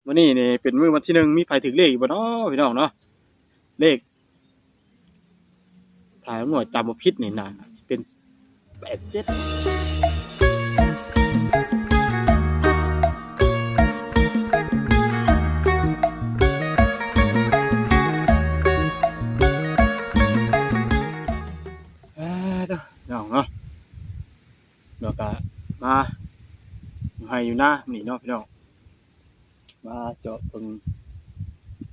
ມື້ນີ້ນີ້ເປັນມື້ວັນທີໜຶ່ງ ມີໃຜຖືກເລກຢູ່ບໍ່ເນາະພີ່ນ້ອງເນາະ? ເລກ ຖ້ານ້ອຍຈຳບໍ່ຜິດນີ້ນາ ຊິເປັນແປດເຈັດ ອ່າ ເດີ ພີ່ນ້ອງເນາະ. ແລ້ວກະມາຢູ່ໄຮ່ຢູ່ນາມື້ນີ້ເນາະພີ່ນ້ອງ ມາເຈາະເບິ່ງ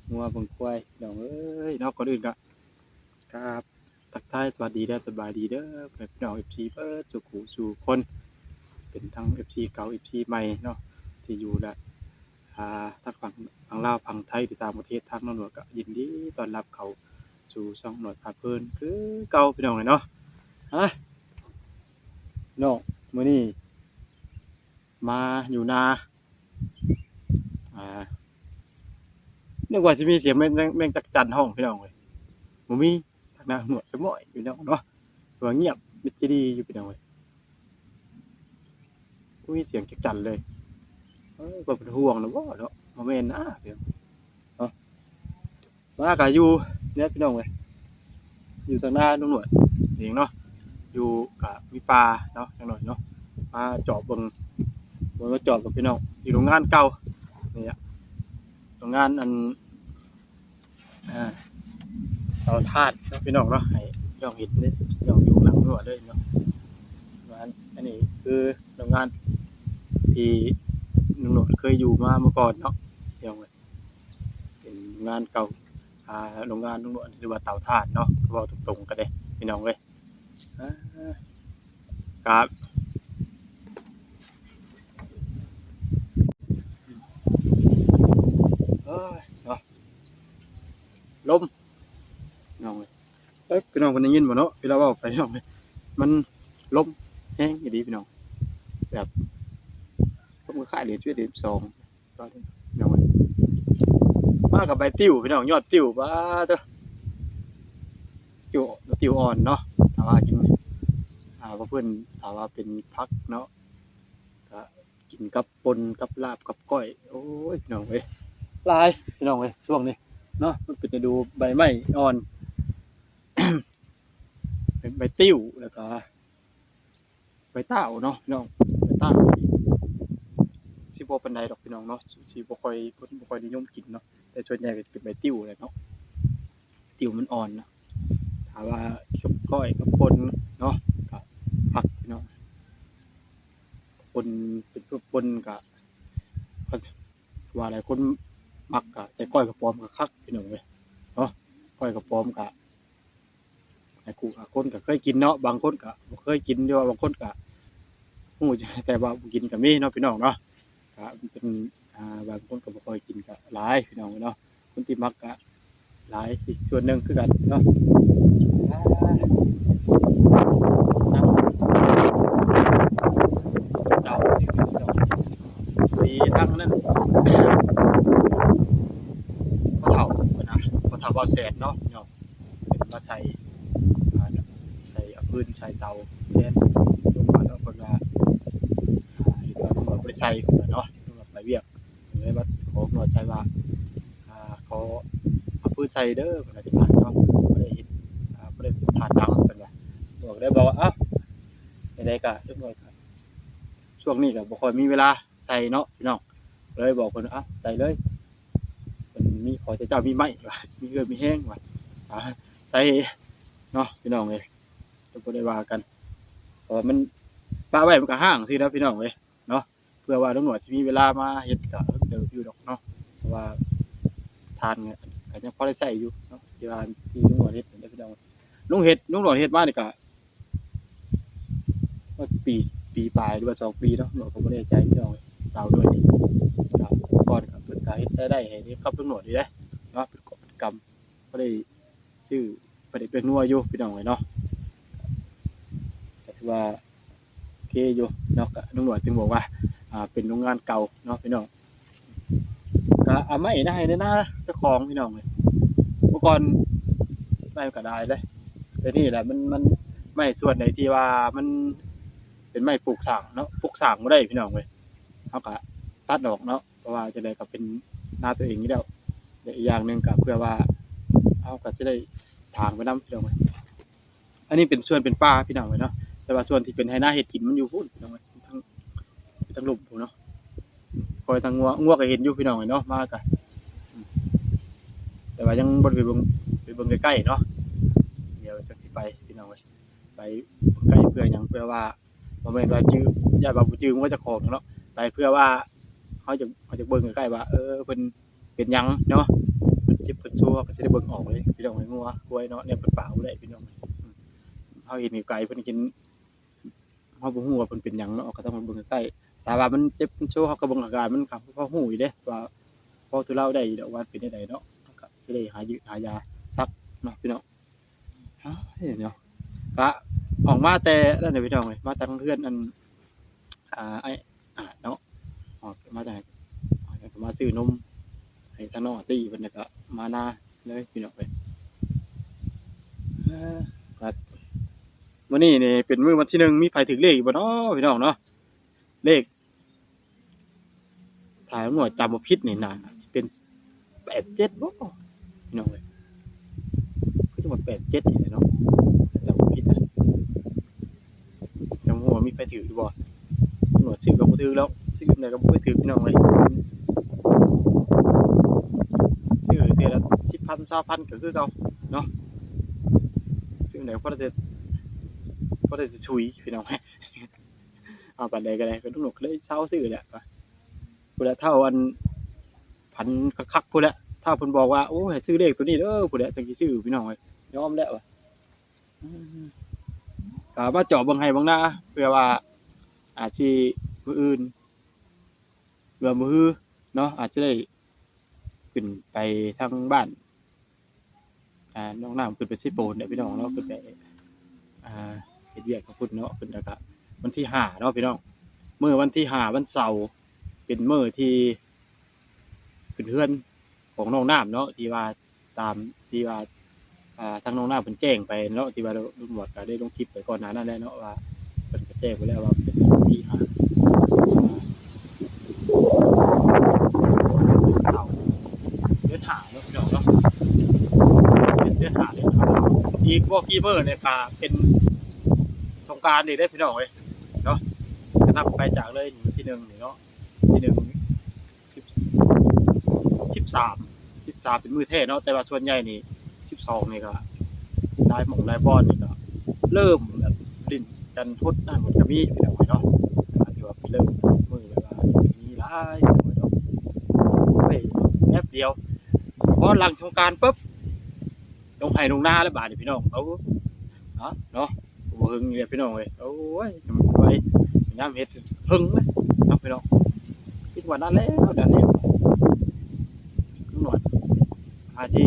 ງົວເບິ່ງຄວາຍພີ່ນ້ອງເອີຍເນາະ. ກ່ອນອື່ນກະ ກາບທັກທາຍສະຫວັດດີ ແລະ ສະບາຍດີເດີ ພໍ່ແມ່ພີ່ນ້ອງ ເອັຟຊີ ເບິດສູ່ຜູ້ສູ່ຄົນ ເປັນທັງ ເອັຟຊີ ເກົ່າ ເອັຟຊີ ໃໝ່ເນາະ ທີ່ຢູ່ ແລະ ອ່າ ທັງຝັ່ງ ຝັ່ງລາວ ຝັ່ງໄທ ຫຼື ຕ່າງປະເທດ ທາງນ້ອງໜວດກະຍິນດີຕ້ອນຮັບເຂົ້າສູ່ຊ່ອງໜວດພາເພີນຄືເກົ່າພີ່ນ້ອງເອີຍເນາະ. ຮະ ພີ່ນ້ອງ ມື້ນີ້ມາຢູ່ນາ ອ່າ ນຶກວ່າຊິມີສຽງແມງ ແມງ ແມງຈັກຈັ່ນຮ້ອງພີ່ນ້ອງເອີຍ ບໍ່ມີ. ທາງໜ້າໜວດຈະໝ້ອຍພີ່ນ້ອງເນາະ ວ່າງຽບມິດຈີດີຢູ່ພີ່ນ້ອງເອີຍ. ບໍ່ມີສຽງຈັກຈັ່ນເລີຍ. ເອີ ບໍ່ເປັນຫ່ວງນະບໍ່ເນາະ? ບໍ່ແມ່ນນະພີ່ນ້ອງເນາະ. ມາກະຢູ່ເນີພີ່ນ້ອງເອີຍ ຢູ່ທາງໜ້າໜວດເອງເນາະ ຢູ່ກະມີປ່າເນາະ ຈັກໜ້ອຍເນາະ. ມາຈອບເບິ່ງ ມາຈອບກັບພີ່ນ້ອງ ຢູ່ໂຮງງານເກົ່ານີ້ລະ ໂຮງງານອັນ ອ່າ ເຕົາຖ່ານເນາະພີ່ນ້ອງເນາະ ໃຫ້ພີ່ນ້ອງເຫັນເດ້ ພີ່ນ້ອງຢູ່ຫຼັງໜວດເລີຍເນາະ. ວ່າອັນນີ້ຄືໂຮງງານທີ່ລຸງໜວດເຄີຍຢູ່ມາເມື່ອກ່ອນເນາະ ພີ່ນ້ອງເອີຍ ເປັນໂຮງງານເກົ່າ ອ່າ ໂຮງງານລຸງໜວດ ຫຼືວ່າເຕົາຖ່ານເນາະ ເວົ້າຕົງໆ ກະເດ້ພີ່ນ້ອງເອີຍ. ອ່າ ກະ ເອີຍ ເນາະ ລົມພີ່ນ້ອງເອີຍ. ເອີຍ ພີ່ນ້ອງເພິ່ນໄດ້ຍິນບໍ່ເນາະ ເວລາເວົ້າໄປພີ່ນ້ອງເອີຍ ມັນລົມແຮງອີ່ຫຼີພີ່ນ້ອງ ແບບລົມຄ້າຍໆ ເດືອນສິບເອັດ ເດືອນສິບສອງ ຕອນນີ້ພີ່ນ້ອງເອີຍ. ມາກັບໃບຕິ້ວພີ່ນ້ອງ ຍອດຕິ້ວ ປາດໂທ້ ຕິ້ວ ຕິ້ວອ່ອນເນາະ. ຖ້າວ່າກິນ ອ່າ ບໍ່ເພິ່ນ ຖ້າວ່າເປັນຜັກເນາະ ກະກິນກັບປົ່ນ ກັບລາບ ກັບກ້ອຍ ໂອ້ຍ ພີ່ນ້ອງເອີຍ ຫຼາຍພີ່ນ້ອງເອີຍ ຊ່ວງນີ້ເນາະ ມັນເປັນລະດູໃບໄມ້ອ່ອນ ເປັນໃບຕິ້ວ ແລ້ວກະໃບຕ້າວເນາະພີ່ນ້ອງ ໃບຕ້າວນີ້ຊິບໍ່ປານໃດດອກພີ່ນ້ອງເນາະ ຊິບໍ່ຄ່ອຍ ເພິ່ນບໍ່ຄ່ອຍນິຍົມກິນເນາະ ແຕ່ສ່ວນໃຫຍ່ກະຊິເປັນໃບຕິ້ວແຫຼະເນາະ. ຕິ້ວມັນອ່ອນເນາະ ຖ້າວ່າກັບກ້ອຍກັບປົ່ນເນາະ ກະຄັກພີ່ນ້ອງ. ປົ່ນ ເປັນພວກປົ່ນກະ ວ່າຫຼາຍຄົນມັກກະໃສ່ກ້ອຍກະປອມກະຄັກພີ່ນ້ອງເອີຍເນາະ. ກ້ອຍກະປອມກະ ຫຼາຍຜູ້ຫຼາຍຄົນກະເຄີຍກິນເນາະ ບາງຄົນກະບໍ່ເຄີຍກິນ ຫຼືວ່າບາງຄົນກະຮູ້ ແຕ່ວ່າບໍ່ກິນກະມີເນາະພີ່ນ້ອງເນາະ. ກະເປັນ ອ່າ ບາງຄົນກະບໍ່ຄ່ອຍກິນກະຫຼາຍພີ່ນ້ອງເນາະ ຄົນທີ່ມັກກະຫຼາຍອີກສ່ວນໜຶ່ງຄືກັນເນາະ. ອ່າ ເອົາ ດີທາງນັ້ນ ພໍ່ເຖົ້າເພິ່ນນະ ພໍ່ເຖົ້າບ່າວແສນເນາະ ເນາະ ເພິ່ນມາໃສ່ ອ່າ ໃສ່ເອົາຟືນໃສ່ເຕົາແທນ ເພິ່ນວ່າເນາະ ເພິ່ນວ່າ ອ່າ ເຫັນວ່າເພິ່ນບໍ່ໄດ້ໃສ່ ເພິ່ນວ່າເນາະ ເພິ່ນວ່າໄປວຽກ ເພິ່ນເລີຍວ່າຂໍເພິ່ນວ່າໃສ່ວ່າ ອ່າ ຂໍເອົາຟືນໃສ່ເດີ ເພິ່ນວ່າເນາະ ບໍ່ໄດ້ເຮັດ ອ່າ ບໍ່ໄດ້ເປັນຖ່ານດັງ ເພິ່ນວ່າ ບອກ ເລີຍບອກວ່າ ເອົ້າ ຈັ່ງໃດກະ ເອີ ຊ່ວງນີ້ກະບໍ່ຄ່ອຍມີເວລາ ໃສ່ເນາະພີ່ນ້ອງ ເລີຍບອກເພິ່ນວ່າ ເອົາ ໃສ່ເລີຍ ເພິ່ນມີ ຂໍແຕ່ເຈົ້າມີໄມ້ວ່າ ມີເຫື່ອມີແຮງວ່າ ອ່າ ໃສ່ເນາະພີ່ນ້ອງເອີຍ ກະບໍ່ໄດ້ວ່າກັນ ເພາະວ່າມັນປະໄວ້ມັນກະຮ້າງຊື່ນະພີ່ນ້ອງເອີຍເນາະ. ເພື່ອວ່າລຸງໜວດຊິມີເວລາມາເຮັດກະເຕີບຢູ່ດອກເນາະ ເພາະວ່າຖ່ານກະຍັງພໍໄດ້ໃຊ້ຢູ່ເນາະ ທີ່ວ່າທີ່ລຸງໜວດເຮັດນັ້ນເດ້ພີ່ນ້ອງ. ລຸງເຮັດ ລຸງໜວດເຮັດມານີ້ກະ ວ່າປີ ປີປາຍ ຫຼືວ່າສອງປີເນາະ ໜວດກະບໍ່ແນ່ໃຈພີ່ນ້ອງ ເຕົາດ້ວຍນີ້ ກະກ່ອນກະເພິ່ນກະເຮັດລາຍໄດ້ໃຫ້ກັບລຸງໜວດຢູ່ເດ້ເນາະ ເປັນກອບເປັນກຳ ພໍໄດ້ຊື້ປາແດກແປ້ງນົວຢູ່ພີ່ນ້ອງເອີຍເນາະ ກະຖືວ່າໂອເຄຢູ່ເນາະ. ກະລຸງໜວດຈຶ່ງບອກວ່າ ອ່າ ເປັນໂຮງງານເກົ່າເນາະພີ່ນ້ອງ ກະເອົາໄມ້ນະ ໄຮ່ນະນາເຈົ້າຂອງພີ່ນ້ອງເອີຍ ເມື່ອກ່ອນໄມ້ກະຫຼາຍເດ້ ແຕ່ນີ້ແຫຼະ ມັນ ມັນ ໄມ້ສ່ວນໃດທີ່ວ່າມັນເປັນໄມ້ປຸກສ້າງເນາະ ປຸກສ້າງບໍ່ໄດ້ພີ່ນ້ອງເອີຍ ເຮົາກະຕັດອອກເນາະ າະວ່າຈັ່ງໃດກໍເປັນນາຕົວເອງຢູ່ແລ້ວ ແລະ ອີກຢ່າງໜຶ່ງກໍເພື່ອວ່າເຮົາກໍຊິໄດ້ຖາງໄປນຳ ພີ່ນ້ອງເອີຍ. ອັນນີ້ເປັນສວນເປັນປ່າ ພີ່ນ້ອງເອີຍເນາະ ແຕ່ວ່າສ່ວນທີ່ເປັນໄຮ່ນາເຮັດກິນມັນຢູ່ພຸ້ນ ພີ່ນ້ອງເອີຍ ທາງ ທາງລຸ່ມພຸ້ນເນາະ. ຄອຍທາງງົວ ງົວກໍເຫັນຢູ່ ພີ່ນ້ອງເອີຍເນາະ ມາກໍ ແຕ່ວ່າຍັງບໍ່ໄດ້ໄປເບິ່ງ ໄປເບິ່ງໃກ້ໆເນາະ ດຽວຈັ່ງຊິໄປ ພີ່ນ້ອງເອີຍ. ໄປໃກ້ເພື່ອຫຍັງ? ເພື່ອວ່າ ບໍ່ແມ່ນວ່າຈື່ ຢ້ານວ່າບໍ່ຈື່ງົວເຈົ້າຂອງເນາະ ໄປເພື່ອວ່າເຮົາຈະ ເຮົາຈະເບິ່ງໃກ້ໆວ່າ ເອີ ເພິ່ນເປັນຫຍັງເນາະ ເພິ່ນເຈັບເພິ່ນໂຊ ເຮົາກໍຊິໄດ້ເບິ່ງອອກເລີຍ ພີ່ນ້ອງເອີຍ. ງົວຄວາຍເນາະ ແນວເພິ່ນປາກໄດ້ ພີ່ນ້ອງເອີຍ ເຮົາເຫັນໄກໆ ເພິ່ນກິນ ເຮົາບໍ່ຮູ້ວ່າເພິ່ນເປັນຫຍັງເນາະ ເຮົາກໍຕ້ອງໄປເບິ່ງໃກ້ໆ. ຖ້າວ່າມັນເຈັບມັນໂຊ ເຮົາກໍເບິ່ງອາການມັນ ກໍພໍຮູ້ຢູ່ເດ້ວ່າ ພໍທຸເລາໄດ້ຢູ່ດອກວ່າເປັນແນວໃດເນາະ ເຮົາກໍຊິໄດ້ຫາຢືດຫາຢາສັກເນາະ ພີ່ນ້ອງ. ອ້າຍເນາະ ກະອອກມາແຕ່ນັ້ນແຫຼະ ພີ່ນ້ອງເອີຍ ມາທາງເຮືອນອັນ ອ່າ ອ້າຍອາດເນາະ ອອກມາຈາກ ອອກມາຊື້ນົມໃຫ້ທາງນ້ອງອາຕີ້ເພິ່ນ ແລ້ວກະມານາເລີຍ ພີ່ນ້ອງເອີຍ. ເອີ ບາດມື້ນີ້ນີ້ເປັນມື້ວັນທີໜຶ່ງ ມີໃຜຖືກເລກຢູ່ບໍ່ເນາະ ພີ່ນ້ອງເນາະ? ເລກ ຖ້າງວດຈຳບໍ່ຜິດນີ້ໜ້າຊິເປັນແປດເຈັດບໍ່ ພີ່ນ້ອງເອີຍ ຄືຈະວ່າແປດເຈັດນີ້ແຫຼະເນາະ ຈຳບໍ່ຜິດນະ. ຍັງບໍ່ຮູ້ວ່າມີໃຜຖືກຫຼືບໍ່ ຕຳຫຼວດຊື້ກໍບໍ່ຖືກແລ້ວ ຊື້ຈັ່ງໃດກໍບໍ່ຄ່ອຍຖືກ ພີ່ນ້ອງເອີຍ. ຊື້ເທື່ອລະສິບພັນ ຊາວພັນກໍຄືເກົ່າເນາະ ຊື້ຈັ່ງໃດກໍພໍໄດ້ແຕ່ ພໍໄດ້ແຕ່ຊຸຍ ພີ່ນ້ອງເອີຍ. ເອົາປານໃດກໍໄດ້ ກໍລຸງນົກກໍເລີຍເຊົາຊື້ແຫຼະ ພຸ້ນແຫຼະ ຖ້າອັນ ຝັນຄັກໆ ພຸ້ນແຫຼະ ຖ້າເພິ່ນບອກວ່າ ໂອ້ ໃຫ້ຊື້ເລກໂຕນີ້ເດີ ພຸ້ນແຫຼະ ຈັ່ງຊິຊື້ ພີ່ນ້ອງເອີຍ ຍອມແລ້ວວ່າ ອືມ ກໍມາເຈາະເບິ່ງໄຮ່ເບິ່ງນາ ເພື່ອວ່າອາດຊິມື້ອື່ນ ຫຼືວ່າມື້ຮືເນາະ ອາດຊິໄດ້ຂຶ້ນໄປທາງບ້ານ ອ່າ ນ້ອງນ້ຳຂຶ້ນໄປເຊໂປນແຫຼະ ພີ່ນ້ອງເນາະ ຂຶ້ນໄປ ອ່າ ເຮັດວຽກຂອງເພິ່ນເນາະ ເພິ່ນ ແລ້ວກະວັນທີຫ້າເນາະ ພີ່ນ້ອງ ມື້ວັນທີຫ້າ ວັນເສົາ ເປັນມື້ທີ່ຂຶ້ນເຮືອນຂອງນ້ອງນ້ຳເນາະ ທີ່ວ່າຕາມທີ່ວ່າ ອ່າ ທາງນ້ອງນ້ຳເພິ່ນແຈ້ງໄປເນາະ ທີ່ວ່າຕຳຫຼວດກະໄດ້ລົງຄລິບໄປກ່ອນໜ້ານັ້ນແຫຼະເນາະ ວ່າເພິ່ນກະແຈ້ງໄປແລ້ວວ່າເປັນວັນທີຫ້າ ເດືອນຫ້າເນາະ ພີ່ນ້ອງເນາະ ເປັນເດືອນຫ້າ ເດືອນຫ້າ ອີກບໍ່ກີ່ມື້ນີ້ກະເປັນສົງການອີກເດ້ ພີ່ນ້ອງເອີຍເນາະ ກະນັບໄປຈາກເລີຍ ວັນທີໜຶ່ງນີ້ເນາະ ທີໜຶ່ງ ສິບ ສິບສາມ ສິບສາມເປັນມື້ແທ້ເນາະ ແຕ່ວ່າສ່ວນໃຫຍ່ນີ້ ສິບສອງນີ້ກໍຫຼາຍໝ່ອງຫຼາຍບ່ອນນີ້ກໍເລີ່ມແບບຫຼິ້ນກັນຫົດນັ້ນຫົດກໍມີ ພີ່ນ້ອງເອີຍເນາະ ຖືວ່າເປັນເລີ່ມມື້ແບບວ່າມີຫຼາຍ ພີ່ນ້ອງເອີຍເນາະ. ໂອ້ຍ ແປັບດຽວ ພໍຫຼັງສົງການປຶບ ລົງໄຮ່ລົງນາແລ້ວບາດນີ້ ພີ່ນ້ອງ ເອົາ ເນາະ ບໍ່ເຖິງນີ້ແຫຼະ ພີ່ນ້ອງເອີຍ ໂອ້ຍ ມັນໄວ ຍາມເຮັດເຖິງເນາະ ພີ່ນ້ອງ ຄິດວ່ານັ້ນແຫຼະ ນັ້ນແຫຼະ ໜ້ອຍ ອາດຊິ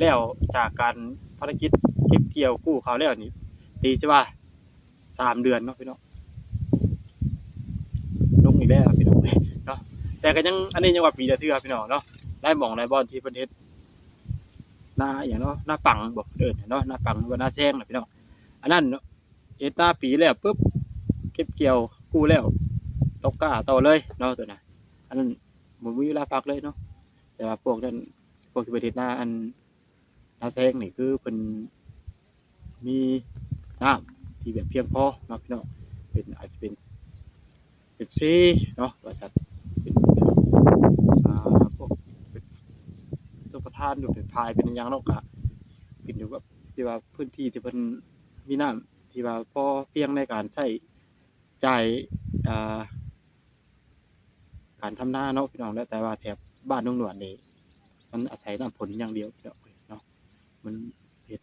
ແລ້ວຈາກການພາລະກິດເກັບກ່ຽວກູ້ເຂົ້າແລ້ວນີ້ ຕີຊິວ່າສາມເດືອນເນາະ ພີ່ນ້ອງ ລົງອີກແລ້ວ ພີ່ນ້ອງເນາະ ແຕ່ກໍຍັງ ອັນນີ້ຍັງວ່າປີລະເທື່ອ ພີ່ນ້ອງເນາະ ຫຼາຍໝ່ອງຫຼາຍບ່ອນທີ່ເພິ່ນເຮັດ ນາອີ່ຫຍັງເນາະ ນາປັງບໍ ເອີ້ນເນາະ ນາປັງ ຫຼືວ່ານາແຊງນະ ພີ່ນ້ອງ ອັນນັ້ນເນາະ ເຮັດນາປີແລ້ວປຶບ ເກັບກ່ຽວກູ້ແລ້ວ ຕົກກ້າຕໍ່ເລີຍເນາະ ໂຕນະ ອັນນັ້ນບໍ່ມີເວລາພັກເລີຍເນາະ ແຕ່ວ່າພວກນັ້ນ ພວກທີ່ເພິ່ນເຮັດນາ ອັນ ນາແຊງນີ້ ຄືເພິ່ນມີນ້ຳທີ່ແບບພຽງພໍເນາະ ພີ່ນ້ອງ ເປັນ ອາດຈະເປັນ ເປັນເຊເນາະ ວ່າຊັ້ນ ເປັນ ອ່າ ພວກເປັນຊົງປະທານ ຫຼືເປັນຝາຍ ເປັນຫຍັງເນາະ ກະຂຶ້ນຢູ່ກັບທີ່ວ່າພື້ນທີ່ທີ່ເພິ່ນມີນ້ຳທີ່ວ່າພໍພຽງໃນການໃຊ້ຈ່າຍ ອ່າ ການທຳນາເນາະ ພີ່ນ້ອງເນາະ ແຕ່ວ່າແຖບບ້ານລຸງໜວດນີ້ ມັນອາໄສນ້ຳຝົນຢ່າງດຽວ ພີ່ນ້ອງເນາະ ມັນເຮັດ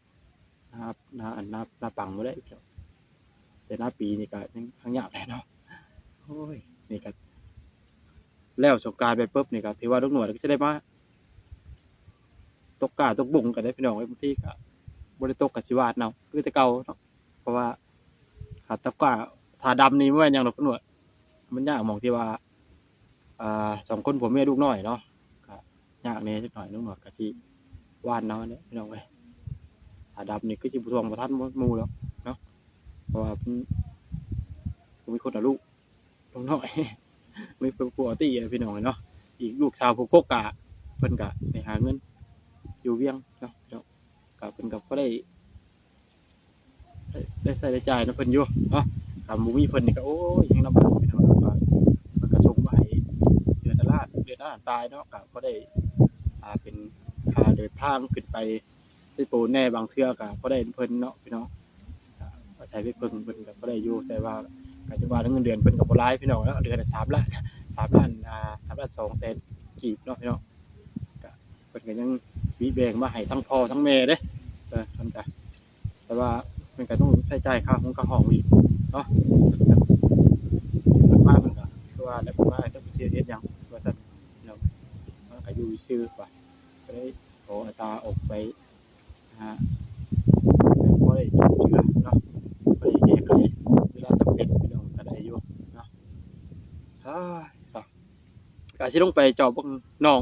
ນາ ນາ ອັນ ນາ ນາປັງບໍ່ໄດ້ ແຕ່ນາປີນີ້ກະຍັງ ຍັງຍາກແຫຼະເນາະ. ໂອ້ຍ ນີ້ກະແລ້ວສົງການໄປປຶບນີ້ກະຖືວ່າລຸງໜວດກະຊິໄດ້ມາຕົກກ້າຕົກບຸ້ງກັນເດ້ພີ່ນ້ອງເອີຍ. ບາງທີກະບໍ່ໄດ້ຕົກກະຊິຫວ່ານເອົາຄືແຕ່ເກົ່າເນາະ ເພາະວ່າຖ້າຕົກກ້າ ຖ້າດຳນີ້ບໍ່ແມ່ນຫຍັງດອກ ລຸງໜວດ. ມັນຍາກໝ່ອງທີ່ວ່າ ອ່າ ສອງຄົນຜົວເມຍລູກນ້ອຍເນາະ ກະຍາກແດ່ຈັກໜ້ອຍ. ລຸງໜວດກະຊິຫວ່ານເອົາແຫຼະພີ່ນ້ອງເອີຍ. ຖ້າດຳນີ້ຄືຊິບໍ່ທ່ວງບໍ່ທັນໝູ່ດອກເນາະ ເພາະວ່າເພິ່ນບໍ່ມີຄົນເອົາລູກ ລຸງໜວດ ມີຜູ້ ຜູ້ເອົາຕີເນາະ ພີ່ນ້ອງເນາະ. ອີກລູກສາວຜູ້ກົກກະ ເພິ່ນກະໄປຫາເງິນຢູ່ວຽງເນາະ ເນາະ ກະເພິ່ນກະພໍໄດ້ ໄດ້ ໄດ້ໃຊ້ໄດ້ຈ່າຍນຳເພິ່ນຢູ່ເນາະ. ຄັນບໍ່ມີເພິ່ນນີ້ກະ ໂອ້ຍ ແຮງລຳບາກ ພີ່ນ້ອງເນາະ. ເພິ່ນກະສົ່ງມາໃຫ້ເດືອນລະລ້ານ ເດືອນລະລ້ານປາຍເນາະ ກະພໍໄດ້ ອ່າ ເປັນຄ່າເດີນທາງຂຶ້ນໄປ ໄຊໂປນແດ່ ບາງເທື່ອກະພໍໄດ້ເພິ່ນເນາະ ພີ່ນ້ອງ. ກະອາໄສໄປເພິ່ງເພິ່ນກະພໍໄດ້ຢູ່ ແຕ່ວ່າກະຈະວ່າເງິນເດືອນເພິ່ນກະບໍ່ຫຼາຍ ພີ່ນ້ອງເນາະ. ເດືອນລະສາມລ້ານ ສາມລ້ານ ອ່າ ສາມລ້ານສອງແສນກີບເນາະ ພີ່ນ້ອງ. ກະເພິ່ນກະຍັງມີແບ່ງມາໃຫ້ທັງພໍ່ທັງແມ່ເດ້ ເອີ ເພິ່ນກະ ແຕ່ວ່າເພິ່ນກະຕ້ອງໃຊ້ຈ່າຍຄ່າຫ້ອງຄ່າຫ້ອງອີກເນາະ. ເພິ່ນມາເພິ່ນກະຄືວ່າແຫຼະ ເພິ່ນມາຈັກເພິ່ນຊິເຮັດຫຍັງວ່າຊັ້ນເນາະ. ເຮົາກະຢູ່ຊື່ວ່າ ກະໄດ້ຂໍອາສາອອກໄປ ອ່າ ພໍໄດ້ຈຸນເຈືອເນາະ ພໍໄດ້ແກ້ໄຂເວລາຈຳເປັນ ພີ່ນ້ອງ ກະໄດ້ຢູ່ເນາະ. ອ້າຍ ກະຊິລົງໄປເຈາະເບິ່ງໜອງ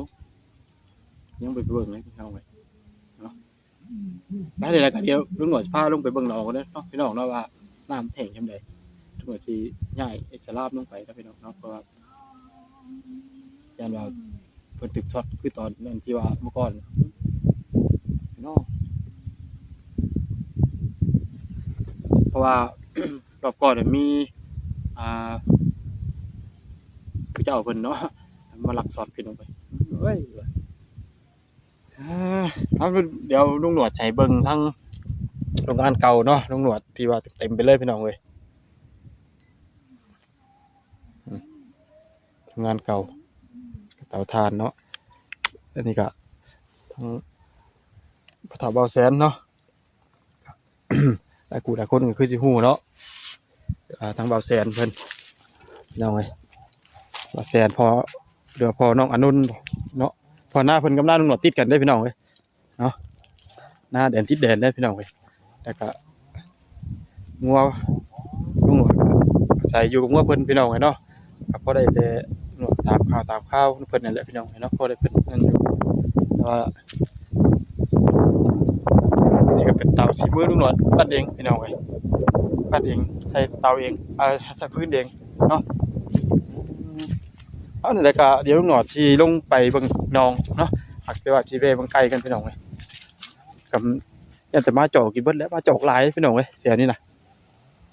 ຍັງບໍ່ໄປເບິ່ງເລີຍ ພີ່ນ້ອງເອີຍເນາະ. ໄປເລີຍລະ ກະດຽວລຸງໜວດຊິພາລົງໄປເບິ່ງໜອງເດີເນາະ ພີ່ນ້ອງເນາະ ວ່ານ້ຳແຫ້ງຍາມໃດ. ລຸງໜວດຊິຍ້າຍໄອ້ສະລາມລົງໄປເນາະ ພີ່ນ້ອງເນາະ ເພາະວ່າ ຢ້ານວ່າເພິ່ນຖືກຊັອດຄືຕອນນັ້ນທີ່ວ່າເມື່ອກ່ອນເນາະ. ເພາະວ່າ ລອບກ່ອນນະມີ ອ່າ ຜູ້ເຈົ້າເພິ່ນເນາະ ມາລັກຊັອດພີ່ນ້ອງເອີຍ. ເອີຍ ອ່າ ເອົາ ດຽວລຸງໜວດໃຫ້ເບິ່ງທາງໂຮງງານເກົ່າເນາະ ລຸງໜວດ ທີ່ວ່າເຕັມໄປເລີຍ ພີ່ນ້ອງເອີຍ. ອືມ ໂຮງງານເກົ່າ ເຕົາຖ່ານເນາະ. ອັນນີ້ກະທາງພໍ່ເຖົ້າບ່າວແສນເນາະ ຫຼາຍຜູ້ຫຼາຍຄົນກະຄືຊິຮູ້ເນາະ. ອ່າ ທາງບ່າວແສນເພິ່ນ ພີ່ນ້ອງເອີຍ ບ່າວແສນ ພໍ່ ຫຼືວ່າພໍ່ນ້ອງອານົນເນາະ. ເພາະໜ້າເພິ່ນກັບໜ້າລຸງໜວດຕິດກັນເດ້ ພີ່ນ້ອງເອີຍ ເນາະ ໜ້າແດນຕິດແດນເດ້ ພີ່ນ້ອງເອີຍ. ແລ້ວກະງົວລຸງໜວດກະອາໄສຢູ່ກັບງົວເພິ່ນ ພີ່ນ້ອງເອີຍເນາະ. ກະພໍໄດ້ແຕ່ຖາມຂ່າວ ຖາມຂ່າວເພິ່ນນັ້ນແຫຼະ ພີ່ນ້ອງເອີຍເນາະ ພໍໄດ້ເພິ່ນນັ້ນຢູ່. ແຕ່ວ່ານີ້ກະເປັນເຕົາສີມືລຸງໜວດປັ້ນເອງ ພີ່ນ້ອງເອີຍ ປັ້ນເອງ ໃສ່ເຕົາເອງ ເອີ ໃສ່ຟືນເອງເນາະ. ເອົາ ແລ້ວກະດຽວລຸງໜວດຊິລົງໄປເບິ່ງໜອງເນາະ ຫາກແຕ່ວ່າຊິແວ່ເບິ່ງໄກ່ກັນ ພີ່ນ້ອງເອີຍ. ກະ ຢ້ານແຕ່ໝາຈອກກິນເບິດແຫຼະ ໝາຈອກຫຼາຍ ພີ່ນ້ອງເອີຍ ແຖວນີ້ນະ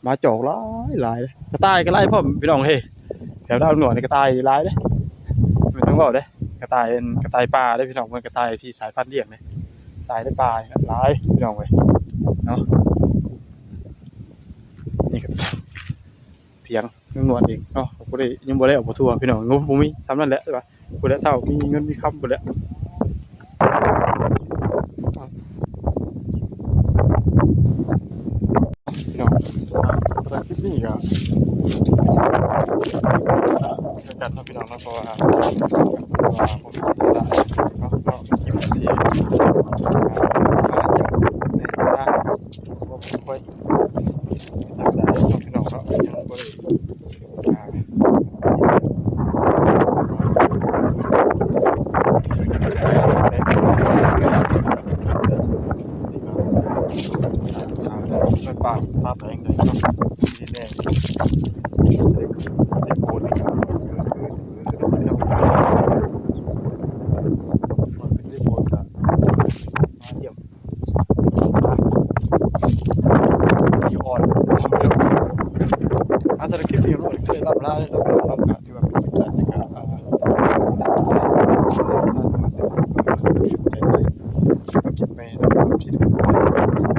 ໝາຈອກຫຼາຍຫຼາຍ ກະຕ່າຍກະຫຼາຍພ້ອມ ພີ່ນ້ອງເອີຍ. ແຖວດາວໜວດນີ້ກະຕ່າຍຫຼາຍເດ້ ບໍ່ຕ້ອງເວົ້າເດ້ ກະຕ່າຍ ກະຕ່າຍປ່າເດ້ ພີ່ນ້ອງ ເພິ່ນກະຕ່າຍທີ່ສາຍພັນລ້ຽງເດ້ ກະຕ່າຍໃນປ່ານີ້ຫຼາຍ ພີ່ນ້ອງເອີຍເນາະ. ນີ້ກະຖຽງ ລຸງໜວດເອງເນາະ ບໍ່ໄດ້ ຍັງບໍ່ໄດ້ເອົາບໍ່ທົ່ວ ພີ່ນ້ອງ ງົບບໍ່ມີ ສ່ຳນັ້ນແຫຼະ ວ່າ ພຸ້ນແຫຼະ ເຖົ້າມີເງິນມີຄຳພຸ້ນແຫຼະ ພີ່ນ້ອງ. ສຳລັບຄລິບນີ້ກະ ຄືກັນເນາະ ພີ່ນ້ອງເນາະ ເພາະວ່າ ວ່າບໍ່ມີສາລະເນາະ ເນາະ ຄລິບທີ່ ອ່າ ມາຢ້ຽມໃນເວລາ ບໍ່ຄ່ອຍ ທຳມະດາເນາະ ພີ່ນ້ອງເນາະ ຍັງບໍ່ໄດ້ ອ່າ ໄປປ່າພາໄປຈັ່ງໃດເນາະ ທີ່ແນ່ ໄຊໂປນນີ້ກະຄື ຄື ຄື ຄື ພີ່ນ້ອງ ມັນເປັນໄຊໂປນກະ ມາຢ້ຽມ ອ່າ ສຳລັບຄລິບນີ້ເນາະ ກະໄດ້ລ່ຳລາເນາະ ພີ່ນ້ອງເນາະ ກະຖືວ່າເປັນຄລິບສັ້ນ ແລະກະ ອ່າ ໃສ່ໃຈໄວ້ ຄລິບໃໝ່ ຄລິບທີ່